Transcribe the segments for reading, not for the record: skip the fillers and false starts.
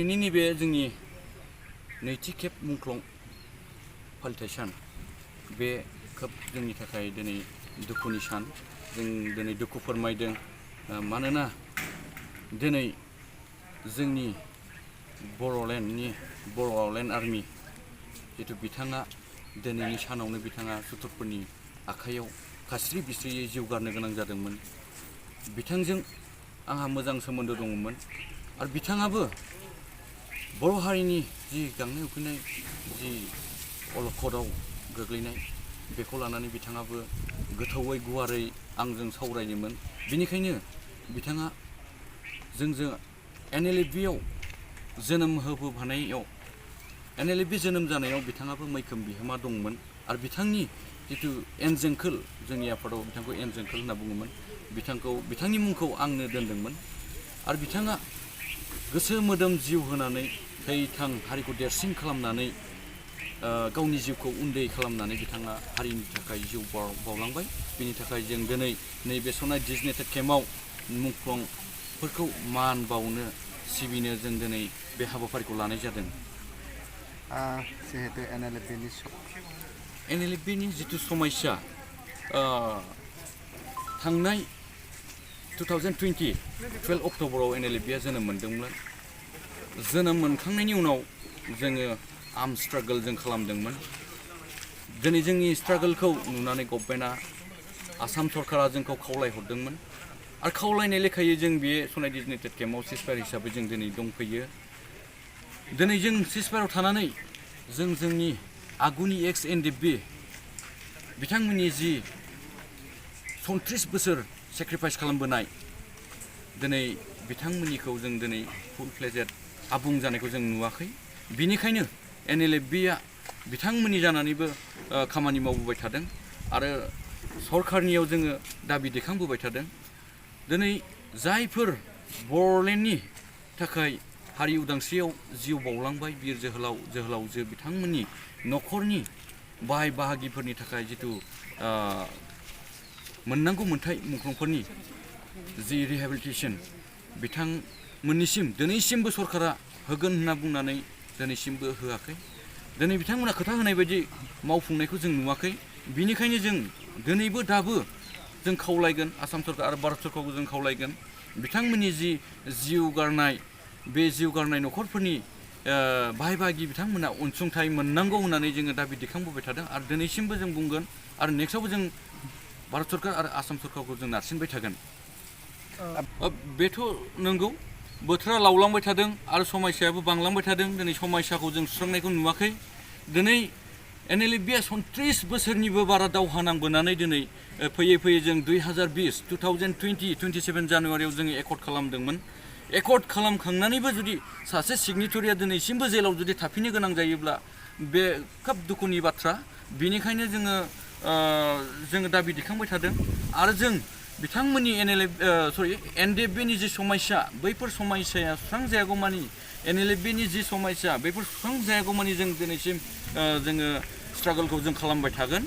दिनैनि नैबे जोंनि नैथि खेब मुंख्लं फालिथाय सान बे खोब जोंनि थाखाय दिनै दुखुनि सान जों दिनै दुखु फोरमायदों मानोना दिनै जोंनि बर'लेण्ड आर्मि जितु बिथाङा दिनैनि सानावनो बिथाङा सुथुरफोरनि आखायाव खास्रि बिस्रियै जिउ गारनो गोनां जादोंमोन। बिथांजों आंहा मोजां सोमोन्दो दङमोन आरो बिथाङाबो बर' हारिनि जि गांनाय उखैनाय जि अलखदाव गोग्लैनाय बेखौ लानानै बिथाङाबो गोथौवै गुवारै आंजों सावरायदोंमोन। बिनिखायनो बिथाङा जोंजों NLFB आव जोनोम होबोफानायाव NLFB जोनोम जानायाव बिथाङाबो मैखोम बिहोमा दंमोन आरो बिथांनि जितु एनजोंखोल जोंनि आफादाव बिथांखौ एनजोंखोल होनना बुङोमोन बिथांनि मुंखौ आंनो दोनदोंमोन आरो बिथाङा गोसो मोदोम जिउ होनानै थै-थां हारिखौ देरसिन खालामनानै गावनि जिउखौ उन्दै खालामनानै बिथाङा हारिनि थाखाय जिउ बावलांबाय। बिनि थाखाय जों दिनै नैबे सनाय डिजिग्नेटेड केम्पआव मुंख्लंफोरखौ मान बावनो सिबिनो जों दिनै बे हाबाफारिखौ लानाय जादों। जिहेतु NLFBनि जितु समस्या थांनाय 2020 12 अक्ट'बराव NLFBआ जोनोम मोनदोंमोन। जोनोम मोनखांनायनि उनाव जोङो आर्म स्ट्रागल जों खालामदोंमोन। दिनै जोंनि स्ट्रागलखौ नुनानै गभर्नमेन्टआ आसाम सरकारा जोंखौ खावलायहरदोंमोन आरो खावलायनाय लेखायै जों बे सनाय डिजिग्नेटेड केम्पआव सिसफायर हिसाबै जों दिनै दंफैयो। दिनै जों सिसफायराव थानानै जोंनि आगुनि एक्स NLFB बिथांमोननि जि 34 बोसोर सेक्रिफाइस खालामबोनाय दिनै बिथांमोननिखौ जों दिनै फुल फ्लेजेड आबुं जानायखौ जों नुवाखै। बिनिखायनो NLFBआ बिथांमोननि जानानैबो खामानि मावबोबाय थादों आरो सरकारनियाव जोङो दाबि दैखांबोबाय थादों। दिनै जायफोर बर'लेण्डनि थाखाय हारि उदांस्रियाव जिउ बावलांबाय बिर जोहोलावजो बिथांमोननि न'खरनि बाय बाहागिफोरनि थाखाय जितु मोननांगौ मोन्थाय मुंख्लंफोरनि जि रिहेबिलिटेसन बिथांमोननिसिम दिनैसिमबो सरकारा होगोन होनना बुंनानै दिनैसिमबो होआखै। दिनै बिथांमोना खोथा होनाय बायदि मावफुंनायखौ जों नुवाखै। बिनिखायनो जों दिनैबो दाबो जों खावलायगोन आसाम सरकार आरो भारत सरकारखौ जों खावलायगोन बिथांमोननि जि जिउ गारनाय बे जिउ गारनाय न'खरफोरनि बाय बाहागि बिथांमोना अनसुंथाइ मोननांगौ होननानै जोङो दाबि दैखांबोबाय थादों आरो दिनैसिमबो जों बुंगोन आरो नेक्स्टआवबो जों भारत सरकार आरो आसाम सरकारखौ जों नारसिनबाय थागोन। बेथ' नंगौ बोथोरा लावलांबाय थादों आरो समस्यायाबो बांलांबाय थादों। दिनै समस्याखौ जों सुस्रांनायखौ नुवाखै। दिनै NLFBआ 34 बोसोरनिबो बारा दावहा नांबोनानै दिनै फैयै जों 2020 27 जानुवारियाव जोङो एकर्ड खालामदोंमोन। एकर्ड खालामखांनानैबो जुदि सासे सिगनेटरिया दिनैसिमबो जेलाव जुदि थाफिननो गोनां जायोब्ला बे खोब दुखुनि बाथ्रा। बिनिखायनो जोङो दाबि दैखांबाय थादों आरो जों बिथांमोननि NLFBनि जि समस्या बैफोर समस्याया सुस्रांजायागौमानि NLFBनि जि समस्या बैफोर सुस्रांजायागौमानि जों दिनैसिम जोङो स्ट्रागलखौ जों खालामबाय थागोन।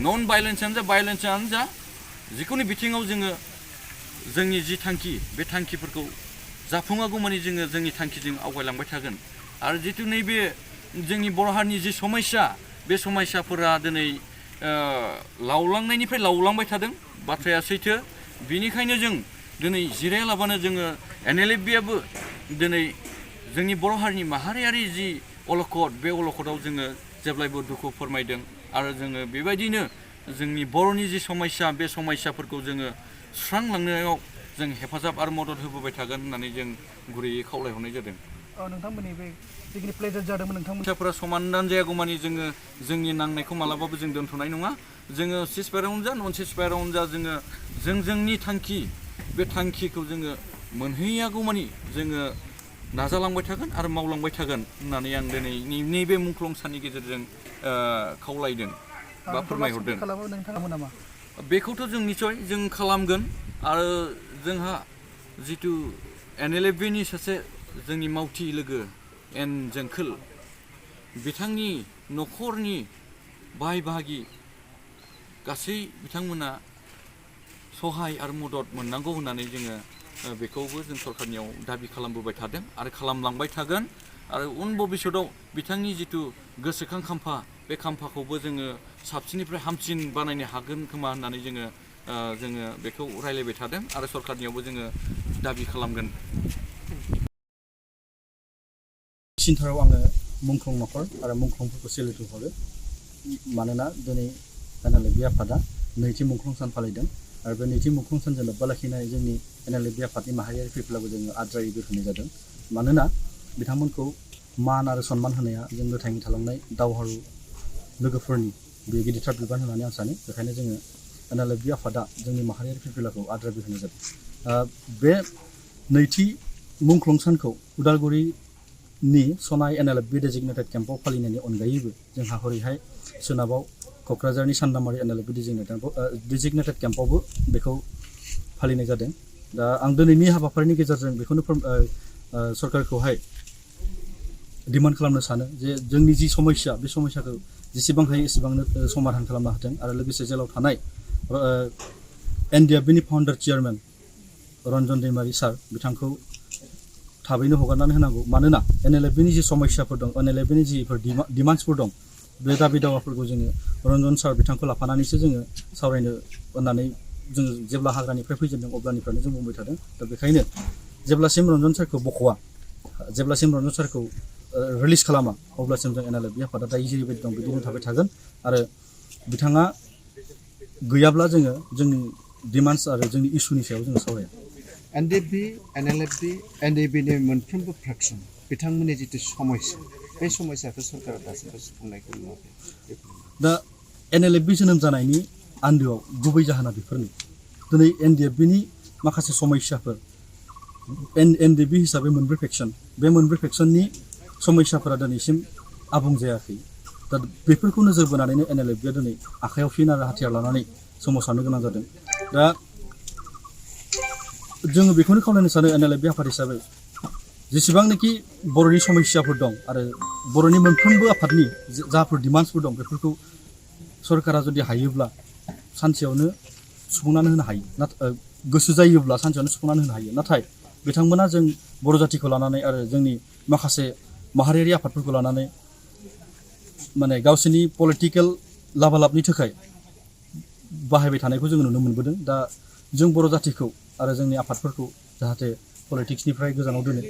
नन भायलेन्सआनो जा भायलेन्सआनो जा जिखुनु बिथिङाव जोङो जोंनि जि थांखि बे थांखिफोरखौ जाफुङागौमानि जोङो जोंनि थांखिजों आवगायलांबाय थागोन आरो जितु नैबे जोंनि बर' हारिनि जि समस्या बे समस्याफोरा दिनै लावलांनायनिफ्राय लावलांबाय थादों बाथ्राया सैथो। बिनिखायनो जों दिनै जिरायालाबानो जोङो NLFBआबो दिनै जोंनि बर' हारिनि माहारियारि जि अलखद बे अलखदाव जोङो जेब्लायबो दुखु फोरमायदों आरो जोङो बेबायदिनो जोंनि बर'नि जि समस्या बे समस्याफोरखौ जोङो सुस्रांलांनायाव जों हेफाजाब आरो मदद होबोबाय थागोन होननानै जों गुरैयै खावलायहरनाय जादों। नोंथांमोननि बे जिखिनि प्लेजार जादोंमोन नोंथांमोनफोरा समाधान जायागौमानि जोङो जोंनि नांनायखौ मालाबाबो जों दोनथ'नाय नङा। जोङो सिसफायरावनो जा नन सिसफायरावनो जा जोंनि थांखि बे थांखिखौ जोङो मोनहैयागौमानि जोङो नाजालांबाय थागोन आरो मावलांबाय थागोन होननानै आं दिनैनि नैबे मुंख्लं साननि गेजेरजों खावलायदों बा फोरमायहरदों। बेखौथ' जों निस्सय जों खालामगोन आरो जोंहा जितु NLFBनि सासे जोंनि मावथि लोगो एन जोंखोल बिथांनि न'खरनि बाय बाहागि गासै बिथांमोना सहाय आरो मदद मोननांगौ होननानै जोङो बेखौबो जों सरकारनियाव दाबि खालामबोबाय थादों आरो खालामलांबाय थागोन आरो उन भबिष्यताव बिथांनि जिथु गोसोखां खाम्फा बे खाम्फाखौबो जोङो साबसिननिफ्राय हामसिन बानायनो हागोन खोमा होननानै जोङो बेखौ रायलायबाय थादों आरो सरकारनियावबो जोङो दाबि खालामगोन। सिन्थाराव आङो मुंख्लं न'खर आरो मुंख्लंफोरखौ सेलेब्रेट हरो मानोना दिनै NLFB आफादा नैथि मुंख्लं सान फालिदों आरो बे नैथि मुंख्लं सानजों लोब्बा लाखिनाय जोंनि NLFB आफादनि माहारियारि फिरफिलाखौ जोङो आद्रायै बोर होनाय जादों मानोना बिथांमोनखौ मान आरो सन्मान होनाया जों गोथाङै थालांनाय दावहारु लोगोफोरनि बे गिदिरथार बिबान होननानै आं सानो बेखायनो जोङो NLFB आफादा जोंनि माहारियारि फिरफिलाखौ आद्रा बोर होनाय जादों। बे नैथि मुंख्लं सानखौ उदालगुरिनि सनाय NLFB डेजिगनेटेड केम्पआव फालिनायनि अनगायैबो जोंहा हरैहाय सोनाबाव क'क्राझारनि सान्दामारि NLFB डेजिगनेटेड केम्पआवबो बेखौ फालिनाय जादों। दा आं दिनैनि हाबाफारिनि गेजेरजों बेखौनो सरकारखौहाय डिमान्ड खालामनो सानो जे जोंनि जि समस्या बे समस्याखौ जेसेबां हायो एसेबांनो समाधान खालामनो हाथों आरो लोगोसे जेलाव थानाय NLFBनि फाउन्डार चेयारमेन रन्जन दैमारि सार बिथांखौ थाबैनो हगारनानै होनांगौ मानोना NLFBनि जि समस्याफोर दं NLFBनि जिफोर डिमान्ड्सफोर दं बे दाबि दावाफोरखौ जोङो रन्जन सार बिथांखौ लाफानानैसो जोङो सावरायनो होननानै जोङो जेब्ला हाग्रानिफ्राय फैजेनदों अब्लानिफ्रायनो जों बुंबाय थादों। दा बेखायनो जेब्लासिम रन्जन सारखौ बख'वा जेब्लासिम रन्जन सारखौ रिलिज खालामा अब्लासिम जों NLFB आफादा दायो जेरैबायदि दं बिदिनो थाबाय थागोन आरो बिथाङा गैयाब्ला जोङो जोंनि डिमान्ड्स आरो जोंनि इस्युनि सायाव जोङो सावराया। NLFB NLFBनि मोनफ्रोमबो फ्रेक्सन बिथांमोननि जितु समस्या बे समस्याखौ सरकारा दासिमबो सुफुंनायखौ नुवाखै। दा NLFB जोनोम जानायनि आन्दोआव गुबै जाहोना बेफोरनो दिनै NLFBनि माखासे समस्याफोर NLFB हिसाबै मोनब्रै फेक्सन बे मोनब्रै फेक्सननि समस्याफोरा दिनैसिम आबुं जायाखै। दा बेफोरखौ नोजोर बोनानैनो NLFBआ दिनै आखायाव फिन आरो हाथियार लानानै सोमावसारनो गोनां जादों। दा जोङो बेखौनो खावलायनो सानो NLFB आफाद हिसाबै जेसेबांनाखि बर'नि समस्याफोर दं आरो बर'नि मोनफ्रोमबो आफादनि जाफोर डिमान्ड्सफोर दं बेफोरखौ सरकारा जुदि हायोब्ला सानसेयावनो सुफुंनानै होनो हायो नाथाय गोसो जायोब्ला सानसेयावनो सुफुंनानै होनो हायो नाथाय बिथांमोना जों बर' जाथिखौ लानानै आरो जोंनि माखासे माहारियारि आफादफोरखौ लानानै माने गावसोरनि पलिटिकेल लाबालाबनि थाखाय बाहायबाय थानायखौ जोङो नुनो मोनबोदों। दा जों बर' जाथिखौ आरो जोंनि आफादफोरखौ जाहाथे पलिटिक्सनिफ्राय गोजानाव दोनो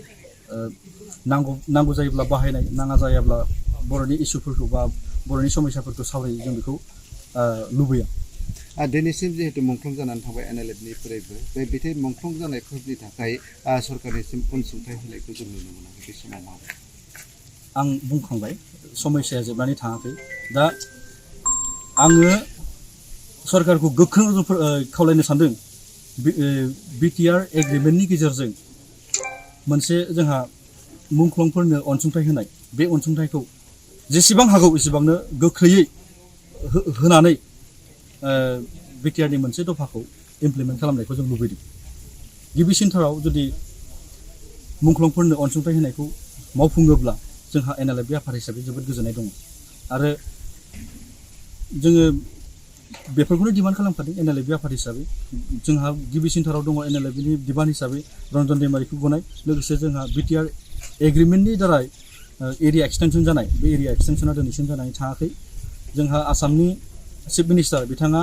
नांगौ जायोब्ला बाहायनाय नाङा जायाब्ला बर'नि इस्युफोरखौ बा बर'नि समस्याफोरखौ सावरायो जों बेखौ लुबैया। दिनैसिम जिहेतु मुंख्लं जानानै थांबाय NLFBनिफ्रायबो बे मुंख्लं जानायफोरनि थाखाय सरकारनिसिम अनसुंथाइ होनायखौ जों नुनो मोनाखै बे समाव मा आं बुंखांबाय समस्याया जोबनानै थाङाखै। दा आङो सरकारखौ गोख्रों खावलायनो सानदों BTR एग्रिमेन्टनि गेजेरजों मोनसे जोंहा मुंख्लंफोरनो अनसुंथाइ होनाय बे अनसुंथाइखौ जेसेबां हागौ एसेबांनो गोख्रैयै होनानै BTRनि मोनसे दफाखौ इमप्लिमेन्ट खालामनायखौ जों लुबैदों। गिबिसिनथाराव जुदि मुंख्लंफोरनो अनसुंथाइ होनायखौ मावफुङोब्ला जोंहा NLFB आफाद हिसाबै जोबोद गोजोननाय दङ आरो जोङो बेफोरखौनो डिमान्ड खालामखादों NLFB आफाद हिसाबै जोंहा गिबिसिनथाराव दङ NLFBनि डिमान्ड हिसाबै रन्जन दैमारिखौ गनाय लोगोसे जोंहा BTR एग्रिमेन्टनि दारै एरिया एक्सटेनसन जानाय बे एरिया एक्सटेनसना दिनैसिम जानानै थाङाखै। जोंहा आसामनि चिफ मिनिस्टार बिथाङा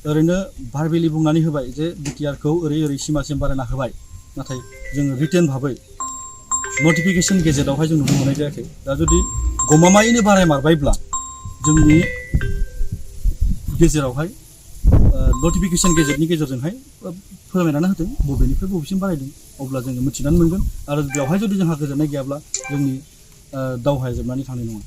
ओरैनो भारबेलि बुंनानै होबाय जे BTRखौ ओरै सिमासिम बारायना होबाय नाथाय जोङो रिटेन भाबै नटिफिकेसन गेजेटावहाय जों नुनो मोननाय जायाखै। दा जुदि गमामायैनो बारायमारबायब्ला जोंनि गेजेरावहाय नटिफिकेसन गेजेटनि गेजेरजोंहाय फोरमायनानै होदों बबेनिफ्राय बबेसिम बारायदों अब्ला जोङो मिथिनानै मोनगोन आरो बेवहाय जुदि जोंहा गोजोननाय गैयाब्ला जोंनि दावहाया जोबनानै थांनाय नङा।